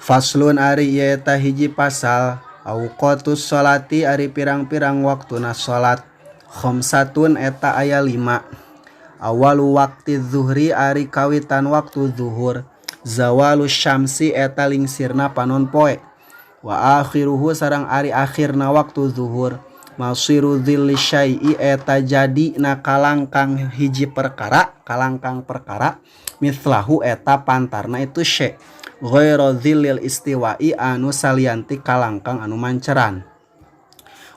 Faslun ari ieu eta hiji pasal auqatus sholati ari pirang-pirang waktuna salat khamsatun eta aya lima awalu waqti zuhri ari kawitan waktu zuhur zawalu syamsi eta lingsirna panon poe wa akhiruhu sareng ari akhirna waktu zuhur masiru dzilli syai'i eta jadi na kalangkang hiji perkara kalangkang perkara mithlahu eta pantarna itu syai ghaira dzillil istiwa'i anu salianti kalangkang anu manceran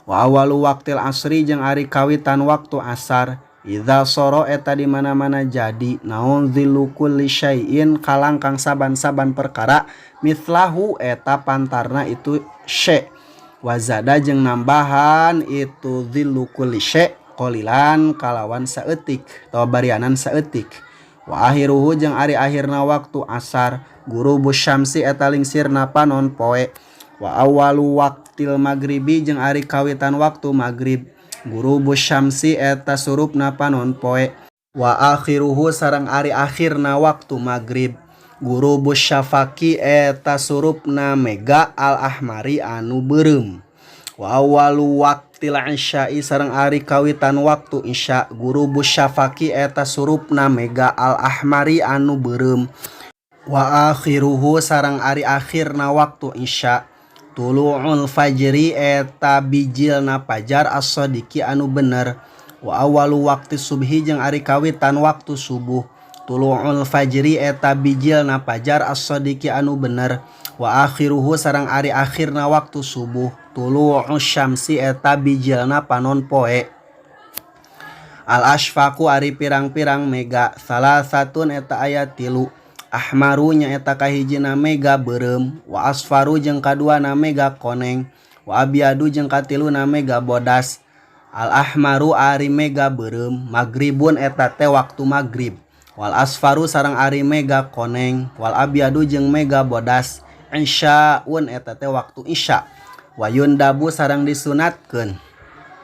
wa awalu waqtil asri jeung ari kawitan waktu asar idza soro eta di mana-mana jadi naon dzillu kulli syai'in kalangkang saban-saban perkara mithlahu eta pantarna itu syai wazada jeung nambahan itu dzillu kulli syai' qalilan kalawan saeutik atawa barianan saeutik wa akhiruhu jeung ari akhirna waktu asar ghurubu syamsi eta lingsirna panon poe wa awalu waqtil maghribi jeung ari kawitan waktu maghrib ghurubu syamsi eta surupna panon poe wa akhiruhu sareng ari akhirna waktu maghrib ghurubu syafaqi eta surupna mega al ahmari anu beureum wa awalu waqtil isya'i sareng ari kawitan waktu isya ghurubu syafaqi eta surupna mega al ahmari anu beureum wa akhiruhu sareng ari akhirna waktu isya tulu'ul fajri eta bijilna fajar as-sadiqi anu bener wa awalu waqti subhi jeung ari kawitan waktu subuh tulu'ul fajri eta bijilna fajar as-sadiqi anu bener wa akhiruhu sareng ari akhirna waktu subuh tulu'us syamsi eta bijilna panon poe al asfaqu ari pirang-pirang mega salasatun eta aya tilu ahmaru nyaeta kahijina mega beureum wa asfaru jeung kaduana mega koneng wa abyadu jeung katiluna mega bodas al ahmaru ari mega beureum maghribun eta teh waktu maghrib wal asfaru sareng ari mega koneng wal abyadu jeung mega bodas isyaun eta teh waktu isya wa yundabu sareng disunatkeun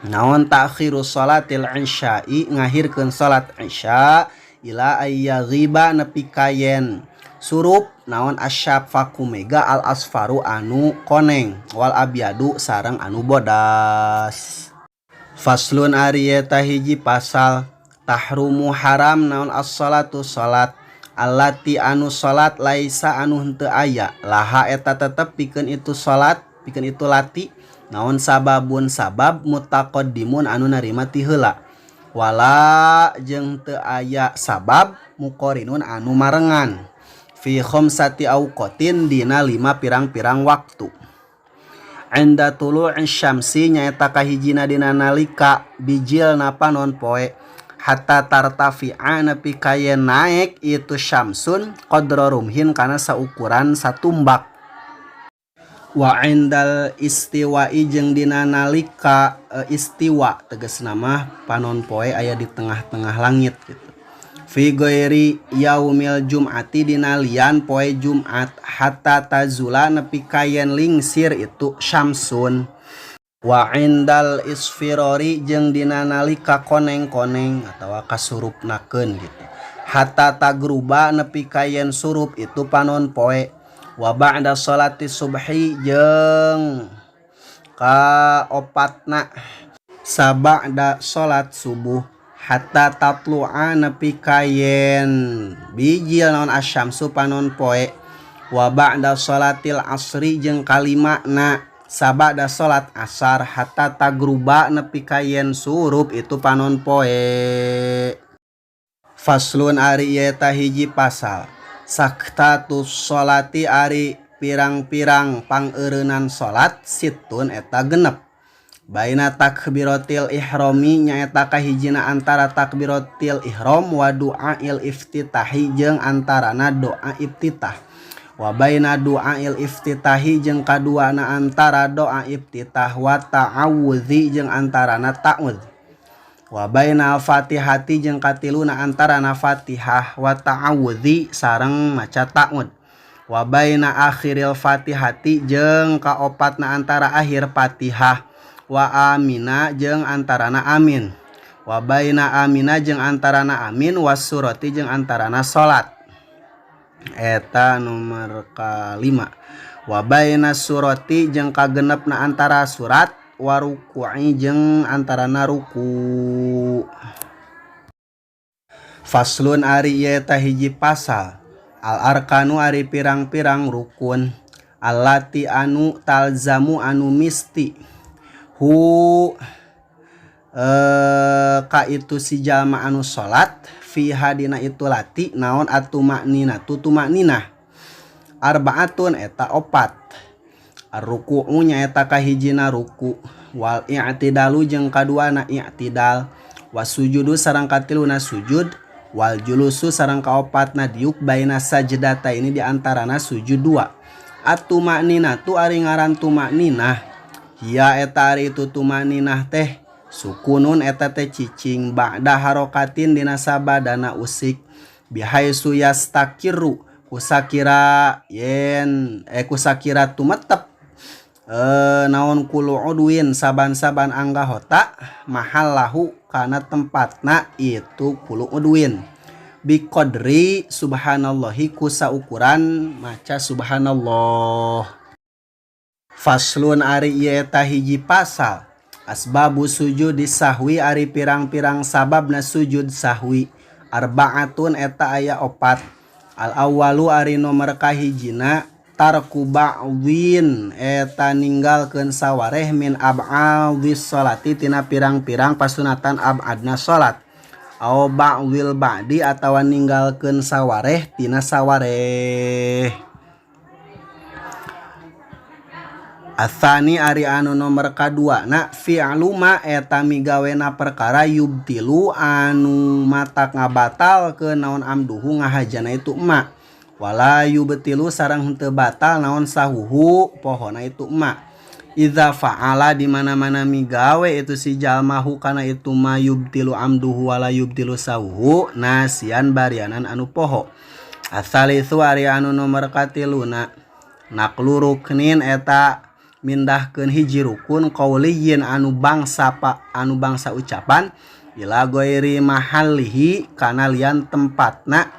naon ta'khiru sholatil isya'i ngahirkeun salat isya ila ayyaghiba nepi ka yen surup naon asyafaqu mega al asfaru anu koneng wal abyadu sareng anu bodas. Faslun ari eta hiji pasal tahrumu haram naon as-salatu salat allati anu salat laisa anu henteu aya laha eta tetep pikeun itu salat pikeun itu lati naon sababun sabab mutaqaddimun anu narima ti heula wala jeung teu aya sabab muqarinun anu marengan fi khamsati auqatin dina lima pirang-pirang waktu inda tulu'i syamsi nyaeta kahijina dina nalika bijilna panon poe hatta tartafi'a nepi ka yen naek itu syamsun qadra rumhin kana saukuran satumbak wa indal istiwa'i jeung dina nalika istiwa tegasna mah panon poe aya di tengah-tengah langit gitu fi ghairi yaumil jum'ati dina lian poe Jumat hatta tazula nepi ka yen lingsir itu syamsun wa indal isfirori jeung dina nalika koneng-koneng atawa kasurupnakeun gitu hatta tagruba nepi ka yen surup itu panon poe wa ba'da sholati subhi jeung kaopatna saba'da salat subuh hatta tatlu'a nepi ka yen bijil naon asyamsu panon poe wa ba'da sholatil asri jeung kalimana sabada salat asar hatta tagruba nepi ka yen surup itu panon poe. Faslun ari ieu eta hiji pasal saktatus sholati ari pirang-pirang pangeureunan salat situn eta genep baina takbiratil ihrami nyaeta kahijina antara takbiratil ihram wa du'ail iftitahi jeung antarana doa iftitah wa baina du'ail iftitahi jeung kaduana antara doa iftitah wa ta'awudzi jeung antarana ta'udz wa bainal fatihati jeung katiluna antarana fatihah wa ta'awudzi sareng maca ta'ud wa baina akhiril fatihati jeung kaopatna antara akhir fatihah wa amina jeung antarana amin wa baina amina jeung antarana amin wasurati jeung antarana salat eta nomor kalima. Wa baina surati jeung kagenepna antara surat wa ruku'i jeung antarana ruku. Faslun ari ieu eta hiji pasal. Al arkanu ari pirang-pirang rukun allati anu talzamu anu misti hu ka itu si jalma anu salat fiha dina itu lati naon atumaknina tutumakninah arbaatun eta opat. Arruku'u nyaeta kahijina ruku wal i'tidalu jeung kaduana i'tidal wasujudu sareng katiluna sujud wal julusu sareng kaopatna diuk baina sajdata ini diantarana sujud dua. Atumaknina tu ari ngaran tumakninah hiya eta ari itu tumakninah teh sukunun eta teh cicing ba'da harokatin dina sabadana usik bihaisu yastakiru kusakira yen kusakira tumetep naon kulu udwin saban-saban anggahota mahallahu kana tempatna itu kulu udwin biqadri subhanallahi kusa ukuran maca subhanallah. Faslun ari ieu eta hiji pasal asbabu sujudi sahwi ari pirang-pirang sababna sujud sahwi arbaatun eta aya opat. Al awalu ari nomor kahijina tarku ba'win eta ninggalkeun sawareh min ab'adhis sholati tina pirang-pirang pasunatan ab'adna salat au ba'wil ba'di atawa ninggalkeun sawareh tina sawareh. Atsani ari anu nomor kadua na fi'lu ma eta migawena perkara yubtilu anu matak ngabatalkeun naon amduhu ngahajana itu ma wala yubtilu sareng henteu batal naon sahuhu pohona itu ma idza fa'ala di mana-mana migawe itu si jalmahu kana itu ma yubtilu amduhu wala yubtilu sahuhu nasian barianan anu poho. Atsalitsu ari anu nomor katiluna naqlu ruknin eta mindahkeun hiji rukun qauliyin anu bangsa pa anu bangsa ucapan ila ghairi mahallihi kana lian tempatna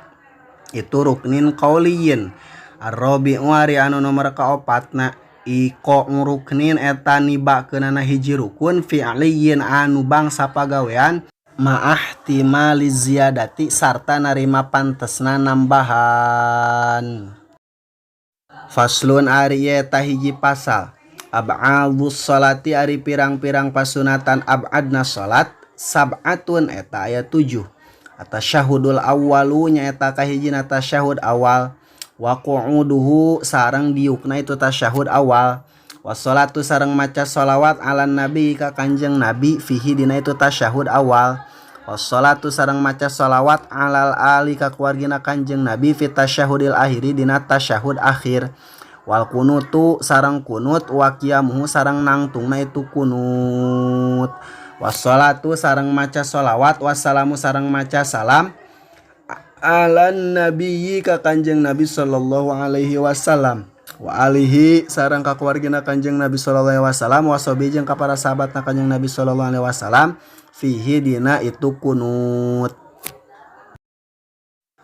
itu ruknin qauliyin. Arrabi'u ari anu nomor kaopatna iqa'u ruknin eta nibakeunana hiji rukun fi'liyin anu bangsa pagawean ma'ahtimali ziyadati sarta narima pantesna nambahan. Faslun ari eta hiji pasal ab'adus sholati ari pirang-pirang pasunatan ab'adna salat sab'atun eta aya 7. Atasyahudul awwalu nyaeta kahijina tasyahud awal wa qu'uduhu sareng diukna itu tasyahud awal wassalatu sareng maca sholawat ala nabi ka kanjeng nabi fihi dina itu tasyahud awal wassalatu sareng maca sholawat alal ali ka keluargina kanjeng nabi fi tasyahudil akhiri dina tasyahud akhir wal kunutu sareng kunut wa qiyamuhu sareng nangtungna itu kunut wassalatu sareng maca sholawat wassalamu sareng maca salam ala nabiyyi ka kanjeng nabi sallallahu alaihi wasallam wa alihi sareng ka keluargina kanjeng nabi sallallahu alaihi wasallam wa sobi jeung ka para sahabatna kanjeng nabi sallallahu alaihi wasallam fihi dina itu kunut.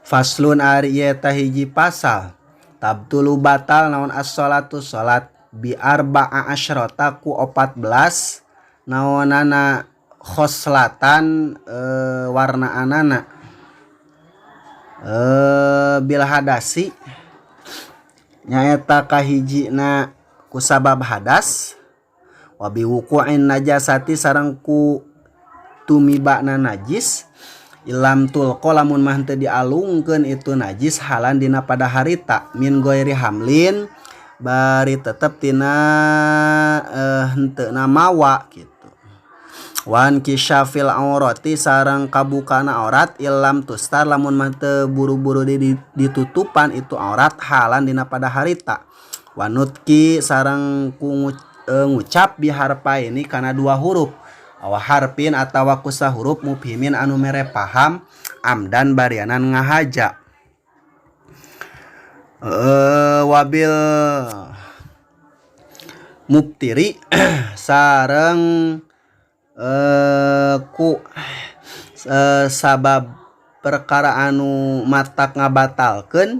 Faslun ari ieu eta hiji pasal tabtulu batal naon as-sholatu salat bi arba'a asyrata ku 14 naonana khoslatan warna anana bil hadasi nyaeta kahijina ku sabab hadas wa bi wuqu'in najasati sareng ku tumibana najis ilam tulqa lamun mah teu dialungkeun itu najis halan dina pada harita min ghairi hamlin bari tetep tina henteu mawa gitu. Wan kisyafil aurati sareng kabukana aurat ilam tustar lamun mah teu buru-buru ditutupan itu aurat halan dina pada harita wanutki sareng ku ngucap biharpa ini kana dua huruf awa harpin atawa kusa huruf mubhimin anu mere paham amdan barianan ngahaja wabil mubtiri sareng ku sabab perkara anu matak ngabatalkeun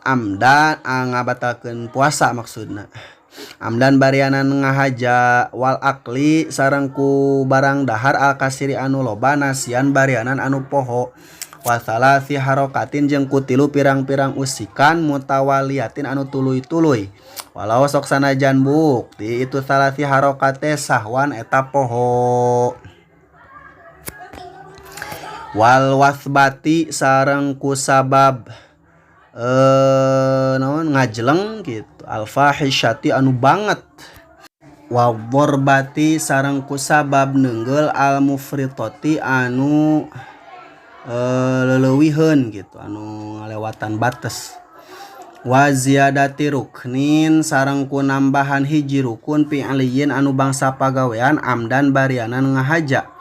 Amdan ngabatalkeun puasa maksudna. Amdan barianan ngahaja wal akli sareng ku barang dahar al kasiri anu loba nasian barianan anu poho wa salasi harokatin jeung ku tilu pirang-pirang usikan mutawaliatin anu tuluy-tuluy walau sok sanajan bukti itu salasi harokate sahwan eta poho wal wasbati sareng ku sabab naon ngajleng gitu al-fahisyati anu banget wa dhorbati sareng ku sabab neunggeul al mufritati anu leleuwiheun gitu anu ngalewatan batas wa ziyadati ruknin sareng ku nambahan hiji rukun fi'liyin anu bangsa pagawean amdan barianan ngahaja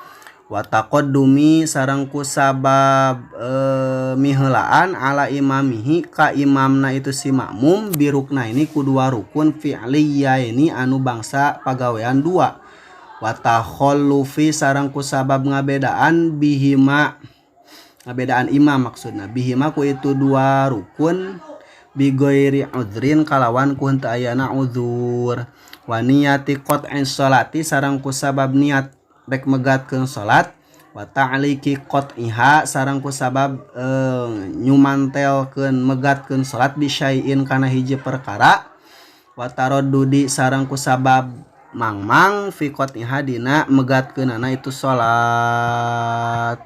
wa taqaddumi sareng ku sabab miheulaan ala imamihi ka imamna itu si makmum biruknaini ku dua rukun fi'liyaini anu bangsa pagawean dua wa takhallufi sareng ku sabab ngabedaan bihima ngabedaan imam maksudna bihima ku itu dua rukun bigoiri udrin kalawan ku henteu ayana uzur wa niyati qat'i sholati sareng ku sabab niat rek megatkeun salat wa ta'liqi qat'iha sareng ku sabab nyumantelkeun megatkeun salat bisyai'in kana hiji perkara wa taraddudi sareng ku sabab mangmang fi qat'iha dina megatkeunana itu salat.